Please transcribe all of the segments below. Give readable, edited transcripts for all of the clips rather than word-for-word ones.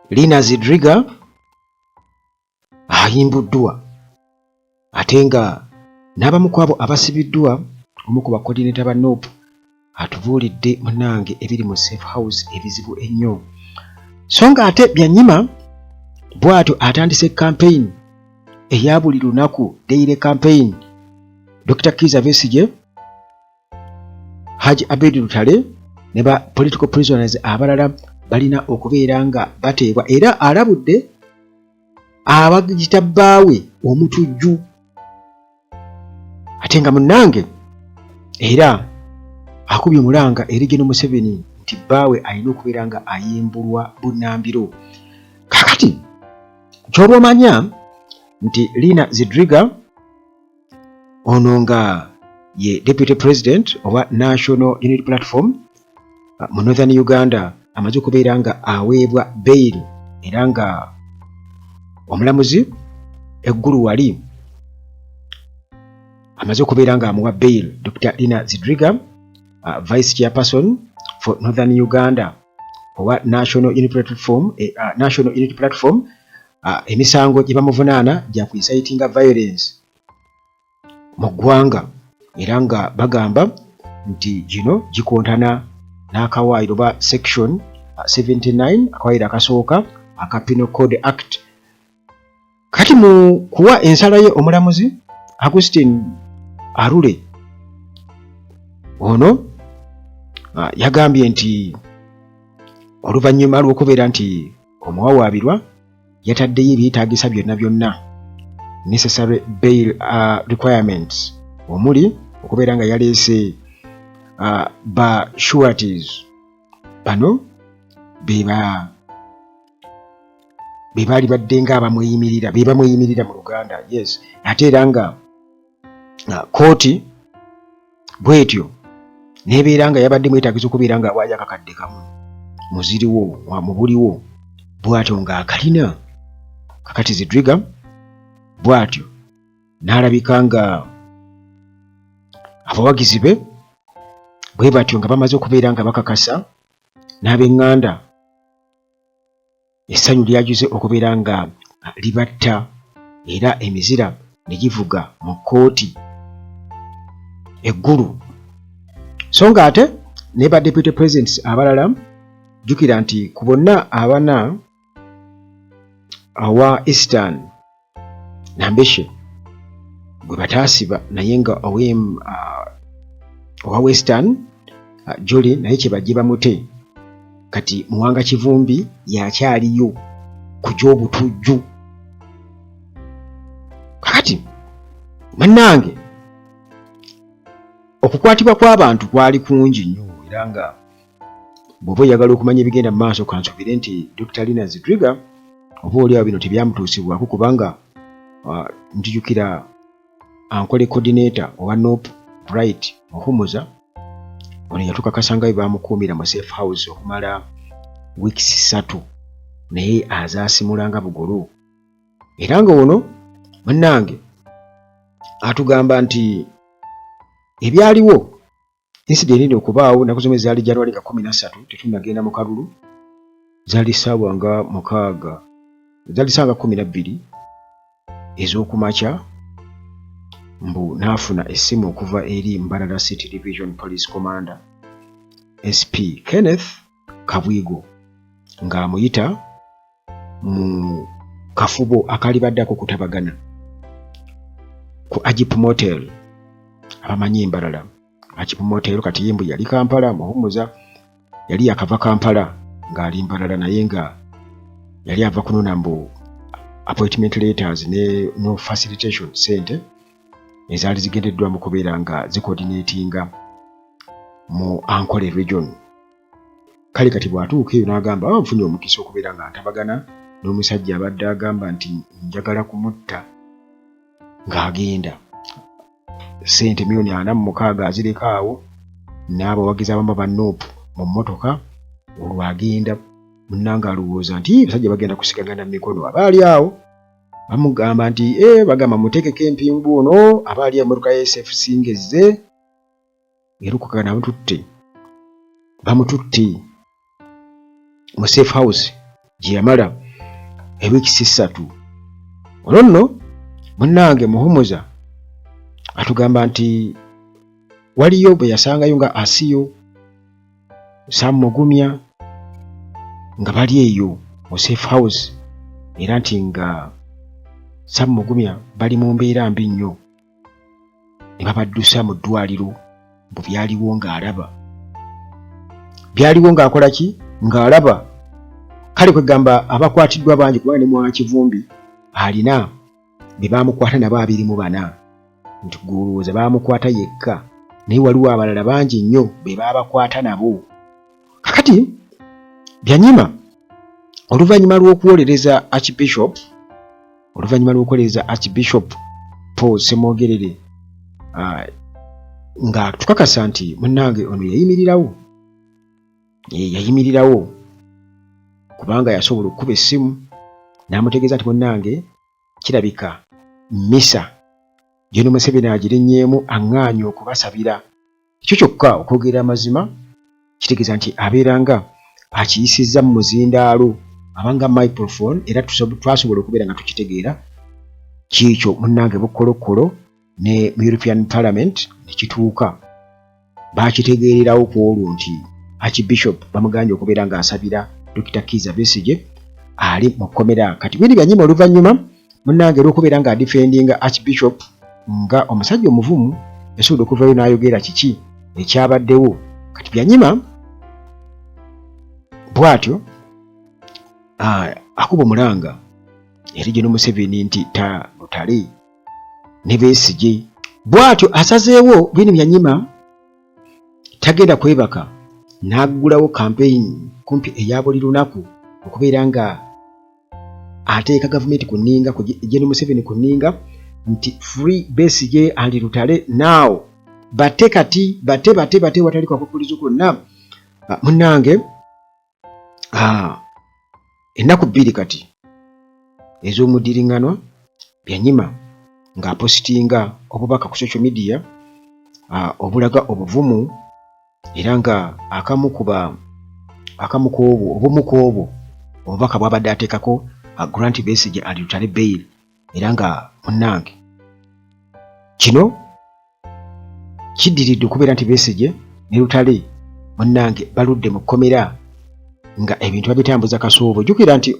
Lina Zidriga ayimbuddwa ate nga n'abamu ku abo abasibiddwa, omu ku bakodineta ba NUP atubuulidde munange ebiri mu safe house ebizibu ennyo. So nga ate Byanyima bw'atyo atandise campaign eya buli lunaku, daily campaign. Dr Kiiza Besigye, Haji Abed Lutale ne ba political prisoners abalala balina okubeera nga bateebwa, era alabudde abagita bbaawe omutujju. Ate nga munnange era akubye omulanga eri Gen Museveni nti bbaawe alina okubeera nga ayimbulwa bunnambiro. Kakati kyoba omanya nti Lina Zidriga ono nga ye deputy president owa National Unity Platform mu Northern Uganda amaze okubeera nga aweebwa bail, era nga omulamuzi eggulu wali amaze okubeera nga amuwa bail. Dr Lina Zidriga, vice chairperson for Northern Uganda owa National Unity Platform, National Unity Platform, emisango gye bamuvunaana gya kuincitinga violence mu ggwanga, era nga bagamba nti gino gikontana n'akawaayiro ba section 79 akawaayiro akasooka aka Penal Code Act. Kati mu kuwa ensala ye, omulamuzi Augustine Arule ono yagambye nti oluvannyuma lw'okubeera nti omuwawaabirwa yataddeyo ebyetaagisa byonna byonna, necessary bail requirements, omuli okubeera nga yaleese ba sureties, bano beba be baali badde nga abamweyimirira, be bamweyimirira mu Luganda, yes. Ate era nga kooti bwetyo nebeera nga yabadde mwetagisa okubeera nga awaayo akakadde kamu muziriwo mu buliwo, bw'atyo ng'akalina. Kakati Zidriga bw'atyo n'alabika nga abawagizi be bwe batyo nga bamaze okubeera nga bakakasa n'ab'eŋŋanda, essanyu lyajuze okubeera nga libatta, era emizira ne givuga mu kkooti eggulu. So nga ate ne ba deputy presidents abalala, jjukira nti ku bonna abana, awa Eastern Nambeshe gwe bataasiba, naye nga owa Western Jolly naye kyebajje bamute. Kati Muwanga Kivumbi yakyaliyo ku gy'obutujju. Kakati bannange, okukwatibwa kw'abantu kwali kungi nnyo, era nga bw'oba oyagala okumanya ebigenda mu maaso, kansubire nti Dr Lina Zidriga oba oli awo bino tebyamutuusibwako, kubanga ntijukira Ankole coordinator owa NUP, Bright Muhumuza, ono yatukakasa nga bwe bamukuumira mu safe house okumala weeks 3, naye azaasimula nga bugolo. Era nga ono munnange atugamba nti ebyaliwo, incident eno okubaawo naku zomwe zaali January nga 13, tetunnagenda mu kalulu, zaali ssaawa nga 6, zaali ssaawa nga 12 ez'okumakya, mbu n'afuna essimu okuva eri Mbarara City Division Police Commander SP Kenneth Kabwigo ng'amuyita mu kafubo akalibadde ak'okutabagana ku Agip Motel. Abamanyi Embarara, Agip Motel. Kati ye mbu yali Kampala, Muhumuza yali yakava Kampala ng'ali Mbarara, naye nga yali ava kunona mbu appointment letters ne no facilitation sente ezaali zigendeddwa mu kubeera nga zicoordinatinga mu Ankole region. Kale kati bw'atuuka eyo n'agamba, "Ah, nfunye omukisa okubeera nga ntabagana n'omusajja abadde agamba nti njagala kumutta," ng'agenda sente miliyoni 46 azireka awo n'abawagizi abamu ba NUP mu mmotoka. Olwo agenda munnange alowooza nti abasajja bagenda kusigagana mu mikono. Abaali awo bamugamba nti bagamba muteekeko empingu. Ono abaali emmotoka ya SFC ng'ezze erukukana, bamututte mu safe house. gye yamala ewiikisi ssatu. Olwo nno munnange Muhumuza atugamba nti waliyo bwe yasangayo nga Asiyo, Sam Mugumya nga bali eyo mu safe house era nti nga Sam Mugumya bali mu mbeera mbi nnyo ne babaddusa mu ddwaliro mbu byaliwo ng'alaba byaliwo ng'akola ki ng'alaba kale kwegamba abakwatiddwa bangi kubanga ne mwana Kivumbi alina be baamukwata nabo 24 nti gwolowooza baamukwata yekka naye waliwo abalala bangi nnyo be baabakwata nabo kakati Byanyima oluvannyuma lw'okuwolereza Archbishop oluvannyuma lw'okuwolereza Archbishop Paul Ssemwogerere nga tukakasa nti munnange ono yayimirirawo yayimirirawo kubanga yasobola okukuba essimu n'amutegeeza nti munnange kirabika mmisa Gen Museveni agirinnyeemu aŋŋaanye okubasabira. Ekyo kyokka okwogera amazima kitegeeza nti abeera nga akiyisizza mu muzindaalo aba nga microphone era twasobola okubeera nga tukitegeera kiikyo munnange bukkolokkolo ne mu European Parliament ne kituuka baakitegeererawo ku olwo nti Archbishop bamugambye okubeera ng'asabira Dokita Kiiza Besigye ali mu kkomera. Kati Winnie Byanyima oluvannyuma munnange olw'okubeera ng'adifendinga Archbishop nga omusajja omuvumu yasobodde okuvayo n'ayogera kiki ekyabaddewo. Kati Byanyima bw'atyo akuba omulanga eri Gen Museveni nti ta Lutale ne Besigye. Bw'atyo asazeewo Winnie Byanyima tagenda kwebaka n'aggulawo kampeyini kumpi eya buli lunaku okubeera nga ateeka gavumenti ku nninga ku Gen Museveni ku nninga nti free Besigye and Lutale now bate kati bate bate bate watali kwakukulizo kwonna. Munnange ennaku bbiri kati ez'omuddiringanwa Byanyima ng'apositinga obubaka ku social media obulaga obuvumu era nga akamu kuba akamu kw'obwo obumu kw'obwo obubaka bw'abadde ateekako Grant Besigye and Lutale bail era nga munnange kino Kiddiridde okubeera nti Besigye ne Lutale munnange baludde mu kkomera nga ebintu babitambuza kasoobo. Jjukira nti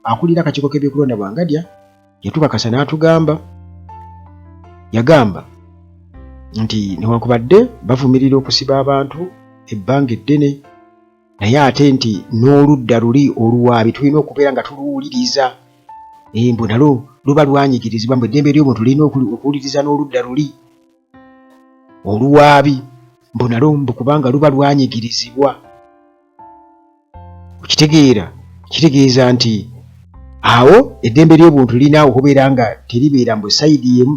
akulira akakiiko k'ebyokulonda Bwangadya yatukakasa n'atugamba yagamba nti newankubadde bavumirira okusiba abantu ebbanga eddene naye ate nti n'oludda luli oluwaabi tulina okubeera nga tuluwuliriza eh, mbu nalwo luba lwanyigirizibwa mbu eddembe ly'obuntu lirina okuwuliriza n'oludda luli oluwaabi mbu nalwo mbu kubanga luba lwanyigirizibwa okitegeera kitegeeza nti awo eddembe ly'obuntu lirina okubeera nga teribeera mbu sayidi emu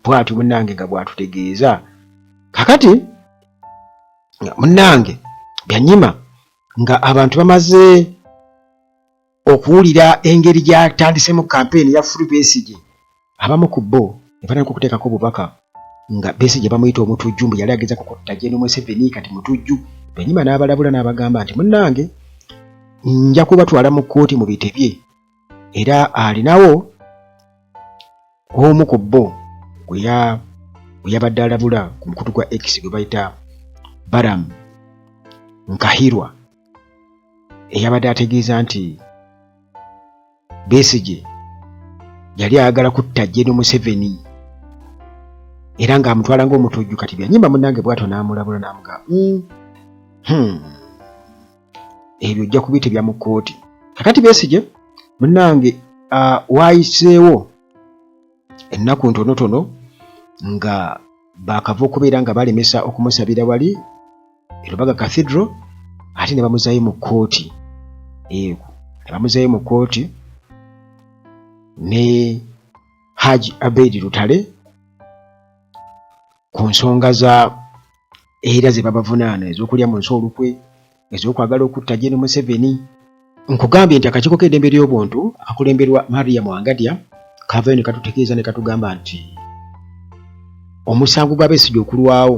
bwatyo munnange nga bwatutegeeza kakati Munnange Byanyima nga abantu bamaze okuwulira engeri gy'atandisemu kampeyini ya Free Besigye, abamu ku bo ne batandika okuteekako obubaka nga Besigye bamuyita omutujju mbu yali agezaako kutta Gen Museveni kati mutujju. Byanyima n'abalabula n'abagamba nti munnange nja kubatwala mu kkooti mubitebye era alinawo Omu ku bo gwe yabadde alabula ku mukutu gwa X gwe bayita Balaam Nkahirwa eyabadde ategeeza nti Besigye yali ayagala kutta Gen Museveni era ng'amutwala ng'omutujju kati Byanyima munnange bw'atyo n'amulabula n'amugamba ebyo ojja kubitebya mu kkooti. Kakati Besigye munnange waayiseewo ennaku ntonotono nga baakava okubeera nga balemesa okumusabira wali e Lubaga Cathedral ate ne bamuzaayo mu kkooti eego ne bamuzaayo mu kkooti ne Haji Abeid Lutale ku nsonga za era ze babavunaana ez'okulya mu nsi olukwe ez'okwagala okutta Gen Museveni. Nkugambye nti akakiiko k'eddembe ly'obuntu akakulemberwa Mariam Wangadya kaavayo ne katutegeeza ne katugamba nti omusango gwa Besigye okulwawo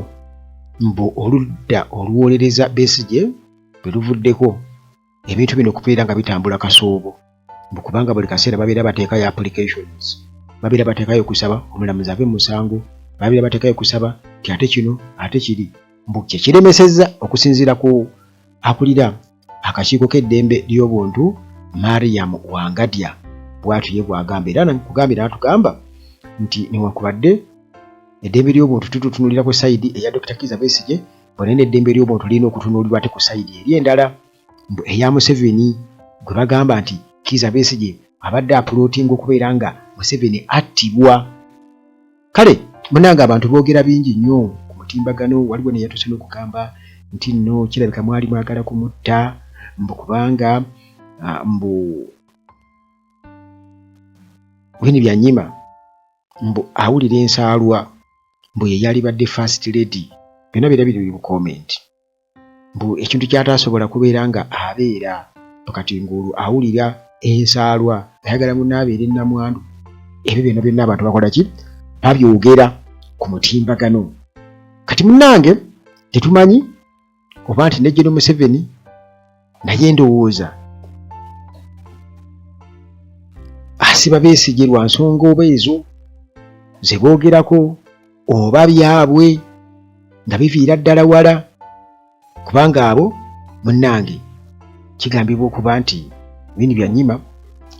mbu oludda oluwolereza Besigye bwe luvuddeko. ebintu bino okubeera nga bitambula kasoobo mbu kubanga buli kaseera babeera bateekayo applications babeera bateekayo okusaba omulamuzi ave mu musango babeera bateekayo okusaba nti ate kino ate kiri mbu kye kiremesezza okusinziira ku akulira akakiiko k'eddembe ly'obuntu Mariam Wangadya bw'atyo ye bw'agamba era nkugambye n'atugamba nti newankubadde eddembe ly'obuntu tututunulira ku sayidi eya Dr. Kiza Besigye bonna n'eddembe ly'obuntu lirina okutunuulirwa ate ku sayidi eri endala mbu eya Museveni gwe bagamba nti Kiza Besigye abadde apulootinga okubeera nga Museveni attibwa. Kale munange abantu boogera bingi nnyo ku mutimbagano, waliwo neyatuuse n'okugamba nti nno kirabika mwali mwagala kumutta mbu kubanga mbu Winnie Byanyima mbu awulira ensaalwa mbu ye yalibadde first lady byonna bira biri mu comment mbu ekintu kyataasobola kubeera nga abeera kati ng'olwo awulira ensaalwa ayagala munne abeere nnamwandu ebyo byonna byonna abantu bakola ki babyogera ku mutimbagano kati munnange tetumanyi oba nti ne General Museveni naye ndowooza asiba Besigye lwa nsonga oba ezo ze boogerako oba byabwe nga biviira ddala wala kubanga abo munnange kigambibwa okuba nti Winnie Byanyima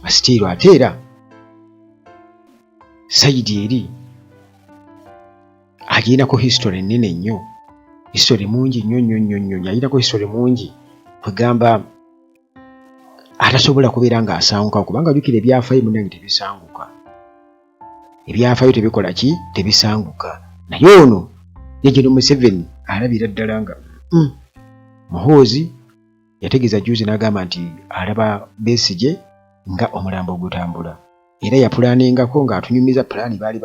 asitiirwa ate era sayidi eri agirinako history nnene nnyo history mungi nnyo nnyo nnyo nnyo nnyo agirinako history mungi kwegamba atasobola kubeera ng'asanguka kubanga jjukira ebyafaayo munnange tebisanguka ebyafaayo tebikola ki tebisanguka naye ono ye General Museveni alabira ddala nga Muhoozi yategeeza jjuuzi n'agamba nti alaba Besigye nga omulambo ogutambula era yapulaningako ng'atunyumiza pulaani baali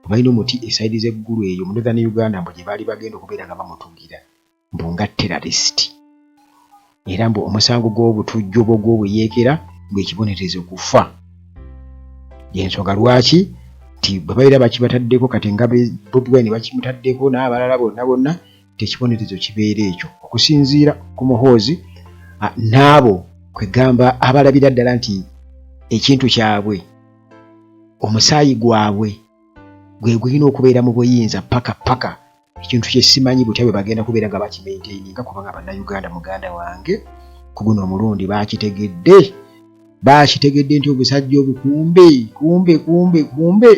balina omuti esayidi z'eggulu eyo mu Northern Uganda mbu gye baali bagenda okubeera nga bamutugira mbu nga terrorist era mbu omusango gw'obutujju oba ogw'obuyeekera mbu ekibonerezo kufa y'ensonga lwaki nti bwe babeera bakibataddeko kati nga Bobi Wine bakimutaddeko n'abalala bonna bonna nti ekibonerezo kibeera ekyo okusinziira ku Muhoozi n'abo kwegamba abalabira ddala nti ekintu kyabwe omusaayi gwabwe gwe gulina okubeera mu buyinza paka paka ekintu kye simanyi butya bwe bagenda kubeera nga bakimaintaininga kubanga bannayuganda muganda wange ku guno omulundi bakitegedde bakitegedde nti obusajja obukumbe kumbe kumbe kumbe.